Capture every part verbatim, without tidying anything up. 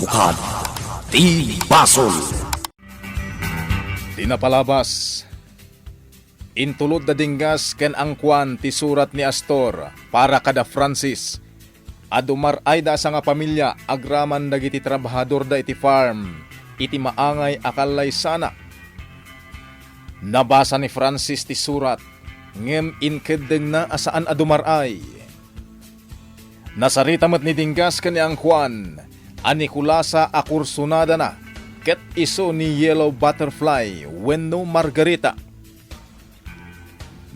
Katukad ti basol. Ti napalabas, intulod da Dinggas ken Angkuan ti surat ni Astor para kada Francis. Adu mar-ayda a sangapamilia agraman dagiti trabahadorda iti farm iti maangay a kallaysana. Nabasa ni Francis ti surat, ngem inkeddengna a saan a dumar-ay. Nasarita met ni Dinggas ken ni Angkuan a ni Kulasa a kursunadana ket isu ni Yellow Butterfly wenno Margarita.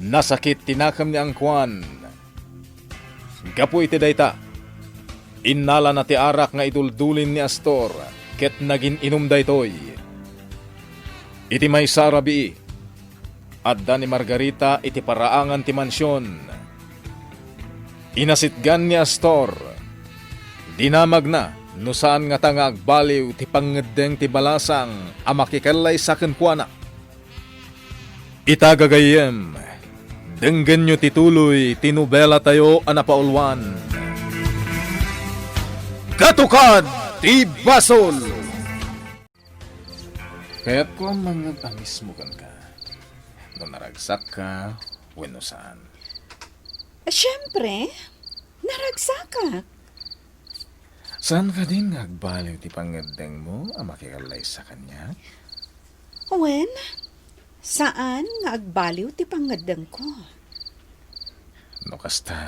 Nasakit ti nakem ni Angkuan. Gapu iti dayta, innalana ti arak nga iduldulin ni Astor ket nagin-inum daytoy. Iti maysa a rabii, adda ni Margarita iti paraangan ti mansion. Inasitgan ni Astor. Dinamagna no saan ngata nga agbaliw ti pangngeddeng ti balasang a makikallaysa kenkuana. Ita gagayyem, denggenyo ti tuloy ti nobelatayo a napauluan. Katukad ti basol! Kayatko a mangngeg a mismo kenka, no naragsakka wenno saan. Siempre, naragsakak. Saan kadin nga agbaliw ti pangngeddengmo a makikallaysa kaniak? Wen, saan nga agbaliw ti pangngeddengko. No kasta,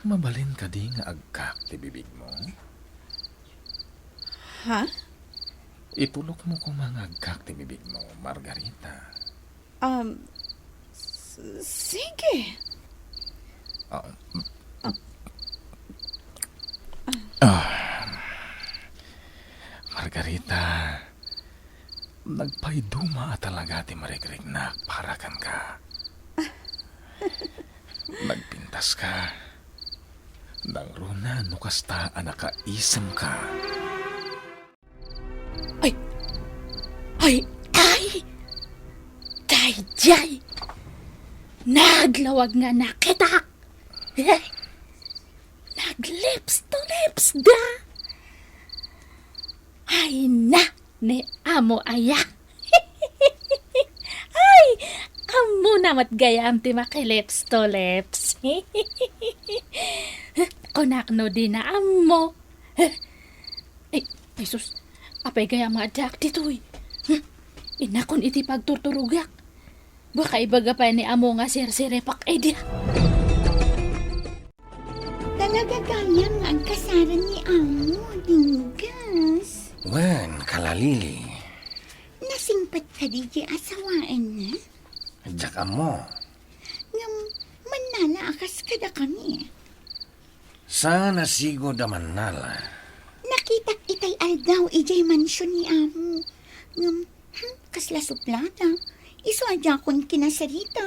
mabalin kadi nga agkak ti bibigmo? Ha? Itulokmo koma nga agkak ti bibigmo, Margarita. Um, s-, sige. Ah, mm. Ah. Ah. Margarita, nagpaiduma a talaga ti marikriknak para kenka. Nagpintaska. Nangruna no kasta a nakaisemka. Ay! Ay! Ay! Daydiay! Naglawag nga nakitak! Eh? Nag-lips to lips da! Ay na! Ni amo aya! Ay! Ammona met gayam ti makilips to lips. Kunak no dina ammo. Ay, ay sus, apay gayam nga addaak ditoy? Hmm, inakon iti pagturturogak. Baka ibaga pay ni amo nga sirsiripak idi. Talaga gayam nga agkasaran ni amo, Dinggas. Wen, Kalalili. Nasingpet kadi ti asawaenna? Diak ammo. Ngem, mannala a kas kadakami. Saan a sigud a mannala? Nakitak itay aldaw idiay mansion ni amo. Ngem, hmm, kasla suplada. Isu a diakon kinasarita.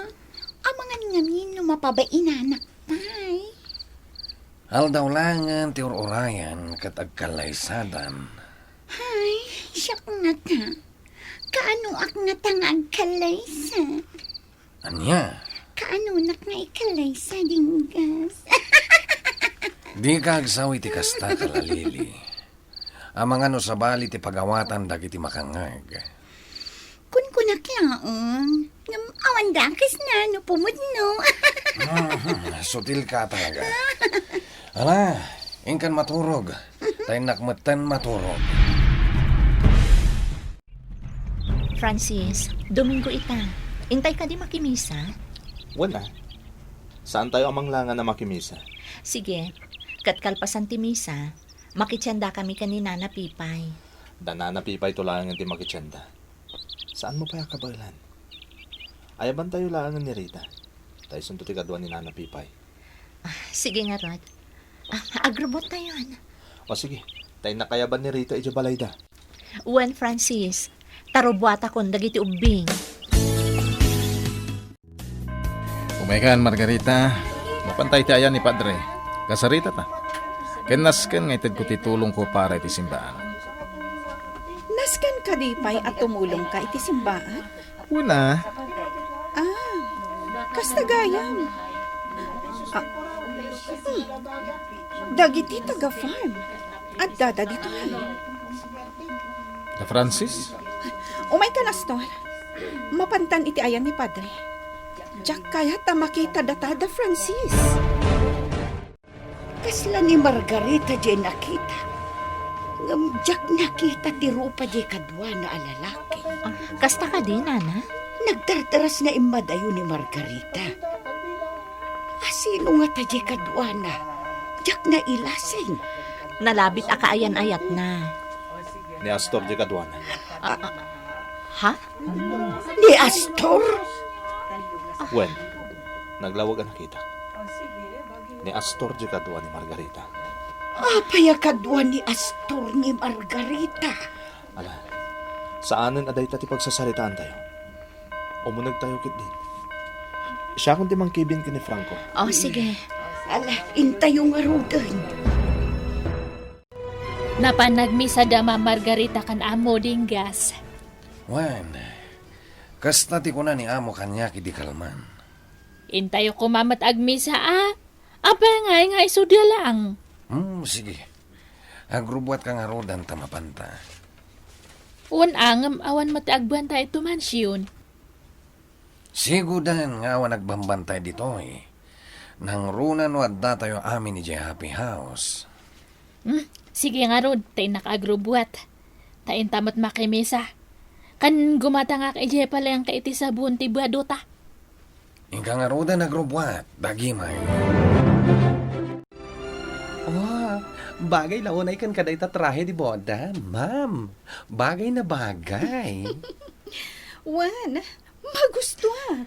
Amangan ngamin no mapabainanak pay. Aldaw laengen ti ur-urayan ket agkallaysadan. Hay, siak ngata. Kaanoak ngata nga agkallaysa? Ania? Kaanonak nga ikallaysa, Dinggas? Dika agsaw iti kasta, Kalalili. Amangan no sabali ti pagawatan dagiti makangngeg. Kunkunak laeng, ngem awan dakesna no pumudno. Mhm, sutilka talaga. Ala, inkan maturog. Ta innak metten maturog. Francis, Domingo ita. Intay kadi makimisa? Wen a. Saantayo a manglangan a makimisa. Sige. Ket kalpasan ti misa, makitiendakami ken ni Nana Pipay. Da Nana Pipay to laengen ti makitienda. Saanmo pay a kabaelan? Ayabantayo laengen ni Rita. Ta isunto ti kadua ni Nana Pipay. Ah, sige ngarud. Ah, agrubottayon. O sige, ta innak ayaban ni Rita idiay balayda. Wen, Francis, ta rubuatakon dagiti ubbing. Umaykan, Margarita. Mapantay ti ayan ni Padre. Kasaritata. Ken nasken nga itedko ti tulongko para iti simbaan. Nasken kadi pay a tumulongka iti simbaan? Wen a. Ah, kasta gayam. Ah, hmm. Dagiti taga-farm. Addada ditoy. Da Francis? Umaykan, Astor. Mapantan iti ayan ni Padre. Diak kayat a makita data da Francis. Kasla ni Margarita diay nakita. Ngem diak nakita ti rupa diay kaduana a lalaki. Ah, kasta kadi, Nana? Nagdardaras nga immadayo ni Margarita. Asino ngata diay kaduana? Diak nailasing. Nalabit a kaayan-ayatna. Ni Astor diay kaduana. Ah, ah, ha? Ni Astor? Wen, naglawag a nakitak. Ni Astor diay kadua ni Margarita. Apay a kadua ni Astor ni Margarita? Ala, saanen a dayta ti pagsasaritaantayo. Umunegtayo ketdi. Siakon ti mangkibin ken ni Franco. Oh, sige. Ala, intayo ngaruden. Napan nagmisa da Ma'am Margarita ken Amo Dinggas. Wen, kasta ti kuna ni Amo kaniak idi kalman. Intayo koma met agmisa a. Apay ngay nga isu dia laeng? Hmm, sige. Agrubbuatka ngaruden ta mapanta. Wen, ngem awan met ti agbantay iti mansion. Siguden nga awan agbambantay ditoy. Nangruna no addatayo amin idiay happy house. Hmm, sige ngarud, ta innak agrubbuat. Ta inta met makimisa. Ken gumatangak idiay palengke iti sabon ti badota. Inka ngaruden agrubbuat, dagimay. Oh, bagay la unay ken kadayta trahe di boda, ma'am. Bagay na bagay. Wen, magustuak.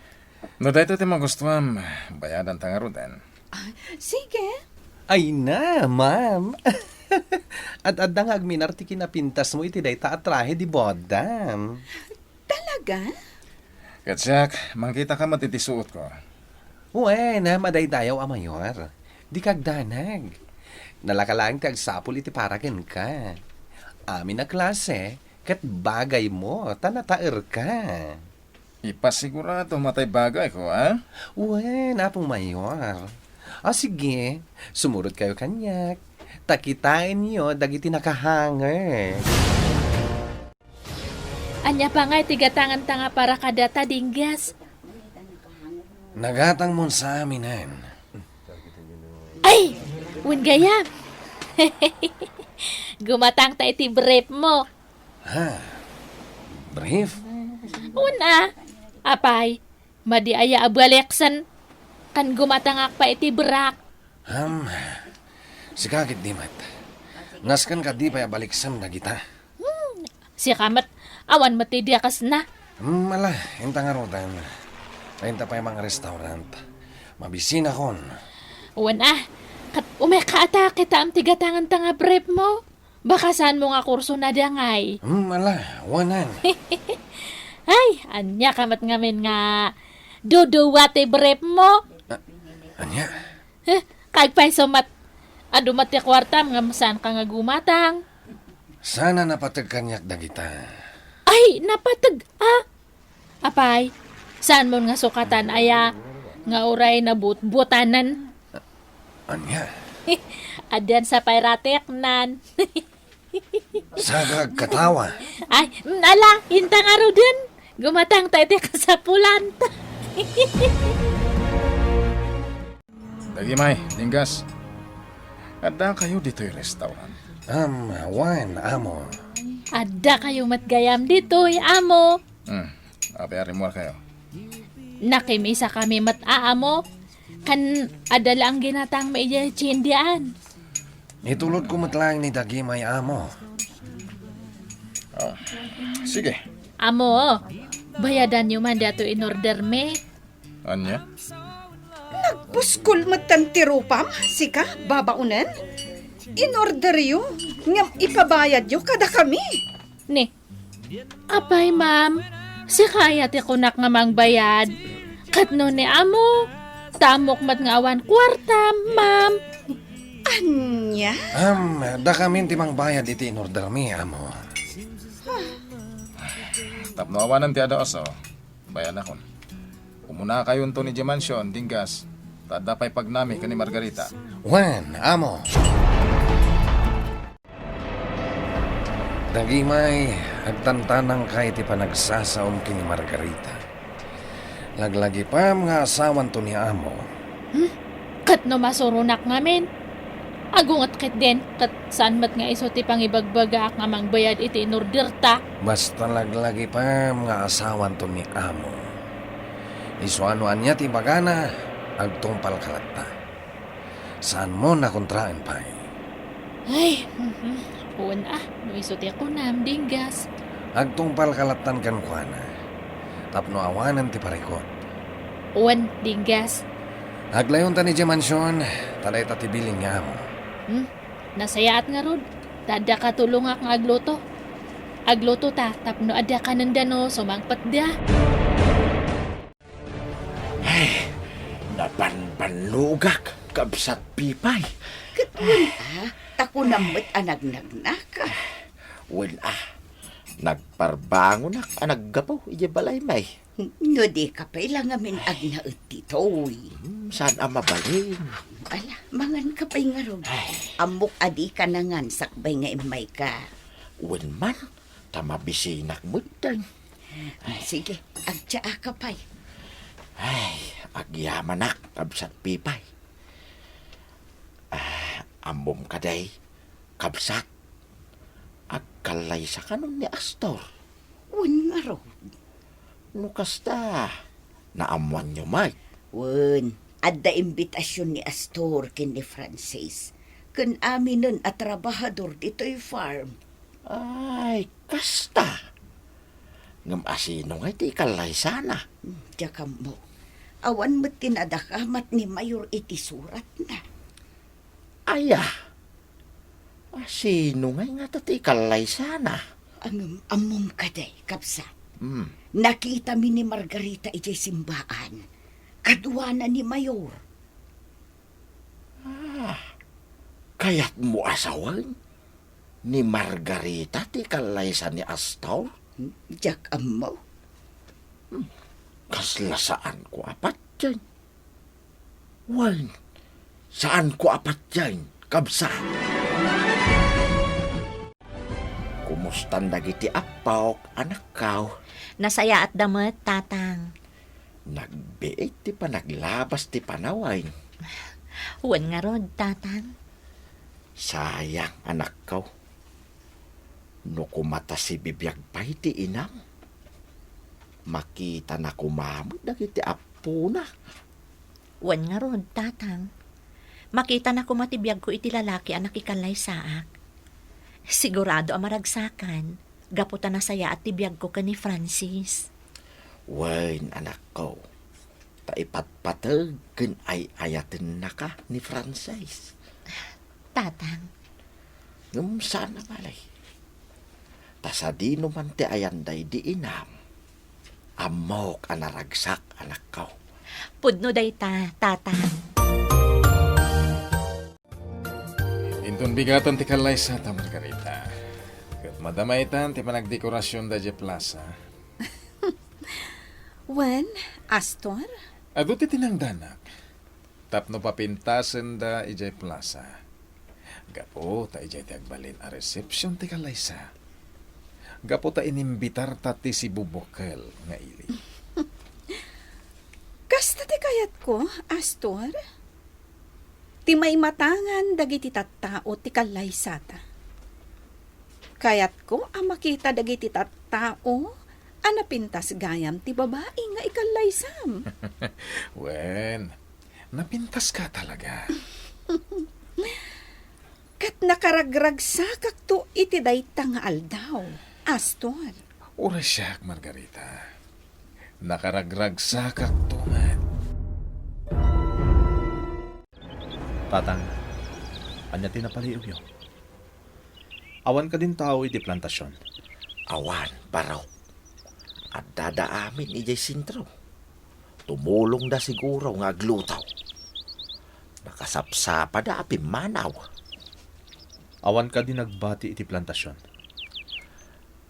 No dayta ti magustuam, bayadanta ngaruden. Ah, sige. Ay na, ma'am. Ad-adda nga agminar ti kinapintasmo iti dayta a trahe di boda. Talaga? Ket siak, mangkitaka met iti suotko. Wen, madaydayaw a mayor. Dika agdanag. Nalaka laeng ti agsapul iti para kenka. Amin a klase, ket bagaymo, ta nataerka. Ipasigurado met ti bagayko, a? Wen, Apong Mayor. A, sige, sumurotkayo kaniak. Ta kitaenyo dagiti nakahanger. Ania pa ngay ti gatanganta nga para kadata, Dinggas? Nagatangmon sa aminen. Ay! Wen gayam! Gumatangta iti briefmo. Ha? Brief? Wen a. Apay, madi aya a baliksen? Ken gumatangak pay iti brak. Ham, sika ketdi met. Nasken kadi pay a baliksem dagita? Hmm, sika met, awan met ti dia kasna. Hmm, ala, inta ngaruden. Ta inta pay mangrestaurant. Mabisinakon. Wen a, ket umay ka ata kitaem ti gatanganta nga briefmo. Baka saanmo nga kurso na dangay. Hmm, ala, wanan. Ay, ania ka met ngamin nga duduwa ti briefmo? A-, ania? Heh, kaagpayso met. Adu met ti kuartam ngem saanka nga gumatang. Saan a napateg kaniak dagita? Ay, napateg a. Apay, saanmon nga sukatan aya nga uray nabutbutanen? Ania? Addan sa pay rateknan. Saka agkatawa. Ay, mm, ala, inta ngaruden. Gumatangta iti kasapulan. Dagimay, Dinggas. Addakayo ditoy restaurant? Am, wen, amo. Addakayo met gayam ditoy, amo. Hmm, apay a rimmuarkayo? Nakimisakami met a, amo. Ken adda laeng ginatangmi idiay tiendian. Itulodko met laeng ni dagimay, amo. Oh, sige. Amo, bayadanyo man daytoy inordermi. Ania? Nagpuskol metten ti rupam, sika, babaonen? Inorderyo, ngem ipabayadyo kadakami. Ni, apay, ma'am, sika aya ti kunak nga mangbayad? Ket no ni amo, ta ammok met nga awan kuartam, ma'am. Ania? Am, dakamin ti mangbayad iti inordermi, amo. Tapno awanen ti adu a sao, bayanakon. Umunakayonto idiay mansion, Dinggas, ta adda pay pagnami ken ni Margarita. Wen, amo. Dagimay, agtantanangka iti panagsasaom ken ni Margarita. Laglagipem nga asawanto ni amo. Hmm? Ket no masuronak ngamin? Agunget ketdin, ket saan met nga isu ti pangibagbagaak nga mangbayad iti inorderta. Basta laglagipem nga asawanto ni amo. Isu a no ania ti ibagana, agtungpalka latta. Saanmo a kontraen pay. Ay, mhm. Wen a, no isu ti kunam, Dinggas. Agtungpalka lattan kenkuana. Tapno awanen ti parikut. Wen, Dinggas. Aglayontan idiay mansion, ta dayta ti bilin ni amo. Hmm? Nasayaat ngarud, ta adda katulongak nga agluto. Agluto ta, tapno adda kanenda no sumangpetda. Ay, nabanbannogak, kabsat Pipay. Ket wen a, ta kunam met a nagnagnaka. Wen a, nagparbangonak a naggapu idiay balaymi. No dika pay la ngamin agnaed ditoy. Hmm, saan a mabalin? Ala, manganka pay ngarud. Ay. Ammok a dika nangan sakbay nga immayka. Wen man, ta mabisinak metten. Sige, agtsaaka pay. Ay, agyamanak, kabsat Pipay. Ah, ammom kadi, kabsat, agkallaysa kanon ni Astor? Wen ngarud. No kasta, naammoanyo met? Wen, adda imbitasion ni Astor ken ni Francis ken aminen a trabahador ditoy farm. Ay, kasta. Ngem asino ngay ti ikallaysana? Hmm, diak ammo. Awan met ti nadakamat ni Mayor iti suratna. Aya, asino ngay ngata ti ikallaysana? Ngem ammom kadi, kabsat? Hmm. Nakitami ni Margarita idiay simbaan. Kaduana ni Mayor. Ah, kayatmo a sawen? Ni Margarita ti kallaysa ni Astor? Hmm, diak ammo. Hmm, kasla saanko a patien. Wen, saanko a patien, kabsat. Kumustan dagiti appok, anakko? Nasayaatda met, Tatang. Nagbiit ti panaglabas ti panawen. Wen ngarud, Tatang. Sayang, anakko. No koma ta sibibiag pay ti inam, makitana koma met dagiti appona. Wen ngarud, Tatang. Makitana koma ti biagko iti lalaki a nakikallaysaak. Sigurado a maragsakan, gapu ta nasayaat ti biagko ken ni Francis. Wen, anakko, ta ipatpateg ken ay-ayatennaka ni Francis. Tatang. Ngem saan a bale. Ta sadino man ti ayan daydi inam, ammok a naragsak, anakko. Pudno dayta, Tatang. Inton bigaten ti kallaysata, Margarita. Ket madama itan ti panagdekorasionda idiay plaza. Wen, Astor? Adu ti tinangdanak tapno papintasenda idiay plaza. Gapu ta idiay ti agbalin a resepsion ti kallaysa. Gapu ta inimbitarta ti sibubukel nga ili. Kasta ti kayatko, Astor. Ti maimatangan dagiti tattao ti kallaysata. Kayatko a makita dagiti tattao a napintas gayam ti babai nga ikallaysam. Wen, napintaska talaga. Ket nakaragragsakakto iti dayta nga aldaw, Astor. Uray siak, Margarita. Nakaragragsakakto met. Tatang, ania ti napaliiwyo? Awan kadin tao iti plantasion? Awan, Barok. Addada amin idiay sentro. Tumulongda siguro nga agluto. Nakasapsapada a pimmanaw. Awan kadi nagbati iti plantasion?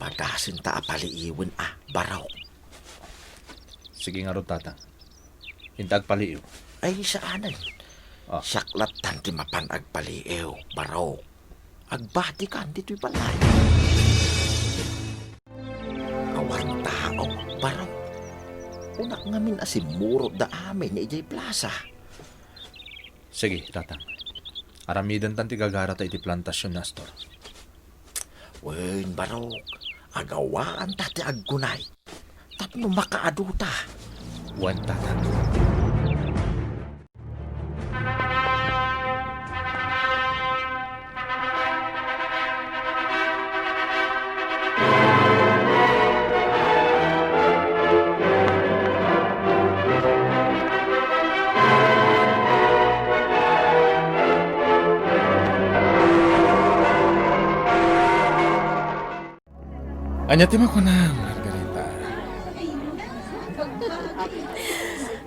Padasenta a paliiwen a, Barok. Sige ngarud, Tatang. Inta agpaliiw. Ay, saanen. Ah. Siak lattan ti mapan agpaliiw, Barok. Agbatikan ditoy balay. Kunak ngamin a simmurotda amin idiay plasa. Sige, Tatang. Aramidentan ti gagarata iti plantasion ni Astor. Wen, barok, agawaanta ti aggunay tapno makaaduta. Wen, Tatang. Ania ti makunam, Margarita?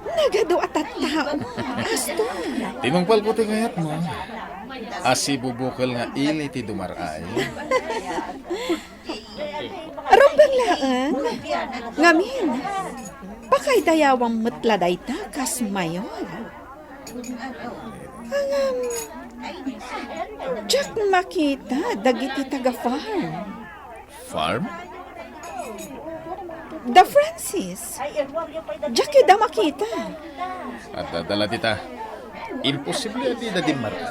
Nagadu a tattao, Astor. Tinungpalko ti kayatmo. Asibubukel nga ili ti dumar-ay. Rumbeng laeng. Ngamin, pakaidayawam met la dayta kas mayor. Ngem, diak makita dagiti taga-farm. Farm? Da Francis, diak ida makita. Adda la dita. Imposible a dida dimmaray.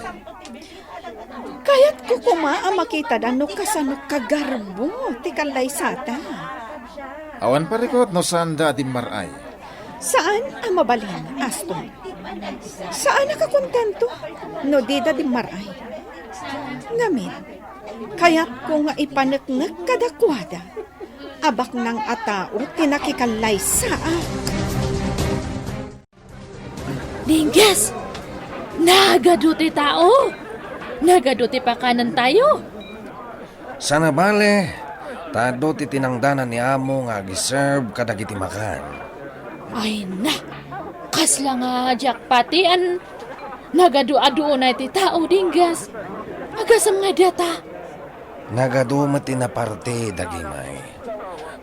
Kayatko koma a makitada no kasano kagarbo ti kallaysata. Awan parikut no saanda a dimmaray. Saan a mabalin, Astor. Saan a kakontento no dida dimmaray. Ngamin, kayatko nga ipaneknek kadakuada a baknang a tao ti nakikallaysaak. Dingges! Nagadu ti tao! Nagadu ti pakanentayo! Saan a bale, ta adu ti tinangdanan ni amo nga agiserb kadagiti makan. Ay na! Kasla nga diak patian! Nagadu-adu unay ti tao, Dingges! Agasem nga data! Nagadu met ti naparti dagimay.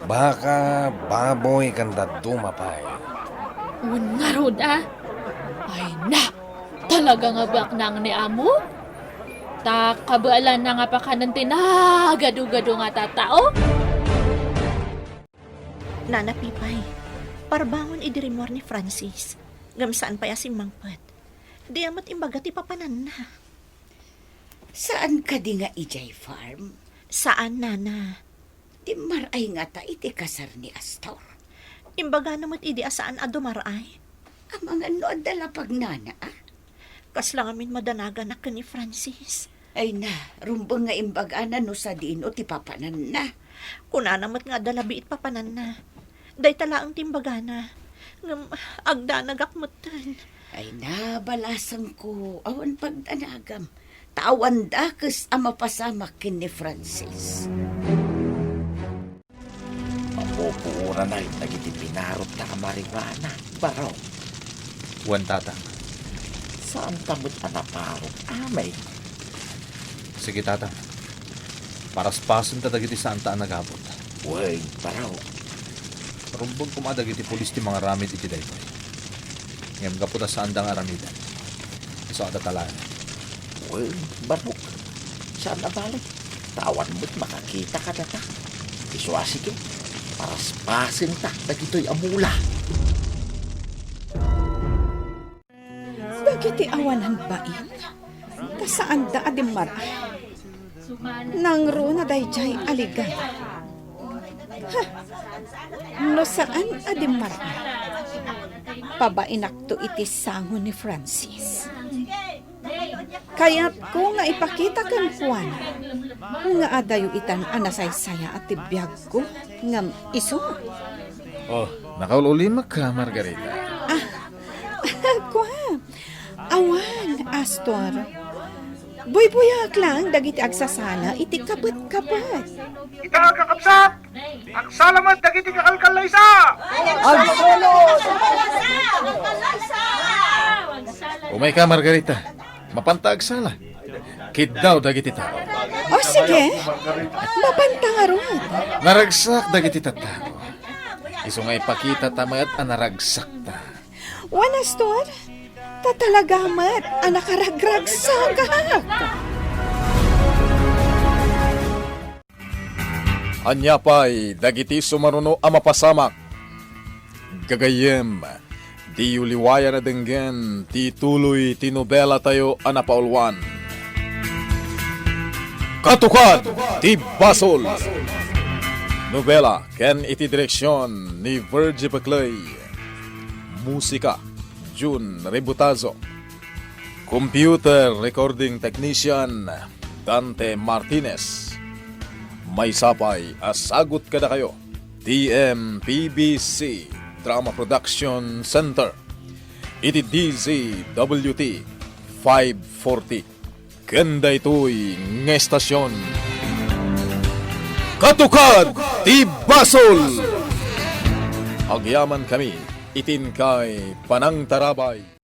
Baka, baboy, ken dadduma pay. Wen ngarud a? Ay na! Talaga nga baknang ni amo? Ta kabaelanna nga pakanen ti nagadu-gadu nga tattao? Nana Pipay, parbangon idi rimmuar ni Francis. Ngem saan pay a simmangpet. Dina met imbaga ti papananna. Saan kadi nga idiay farm? Saan, Nana. Dimmaray ngata iti kasar ni Astor? Imbagana met idi a saan a dumar-ay. Amangan no adda lapag, Nana, a? Kasla ngamin madanaganak ken ni Francis. Ay na, rumbeng nga imbagana no sadino ti papananna. Kunana met nga adda labi iti papananna. Dayta laeng ti imbagana. Ngem agdanagak metten. Ay na, balasangko, awan pagdanagam. Ta awan dakes a mapasamak ken ni Francis. Mapupuoranak dagiti pinarotta a marijuana, barok. Wen, Tatang. Saanta met a naparok, amay? Sige, Tatang. Paraspasenta dagiti saanta a nagabut. Wen, barok. Rumbeng koma dagiti pulis ti mangaramid iti daytoy. Ngem gapu ta saanda nga aramiden, isu a datalanak. Wen, barok. Saan a bale. Ta awan met makakita kadata. Isu a sige, paraspasenta dagitoy a mula. Dagiti awanan bain, ta saanda a dimmaray. Nangruna daydiay a ligaw. Ha! No saan a dimmaray, pabainakto iti sango ni Francis. Kayatko nga ipakita kenkuana nga adayo itan a nasaysayaat ti biagko ngem isu. Oh, nakaul-ulimek ka, Margarita. Ah, kua, awan, Astor. Buybuyaak laeng dagiti agsasala iti kapet-kapet. Ita, kakabsat! Agsala met dagiti kakalkallaysa! Agsala! Umayka, Margarita. Mapanta agsala. Kiddaw dagiti tao. O, sige. Mapanta ngarud. Naragsak dagiti tattao. Isu nga ipakitata met a naragsakta. Wen, Astor, ta talaga met a nakaragragsakak. Ania pay dagiti sumaruno a mapasamak? Gagayyem, diyo liwayan a denggen ti tuloy ti nobelatayo a napauluan. Katukad ti Basol. Nobela ken iti direksion ni Virgie Peclay. Musika, Jun Rebutazo. Computer recording technician, Dante Martinez. Maysa pay a sagut kadakayo, T M P B C Drama Production Center, iti D Z W T five forty. Ken daytoy nga estasion, Katukad ti Basol! Agyamankami iti inkay panangtarabay.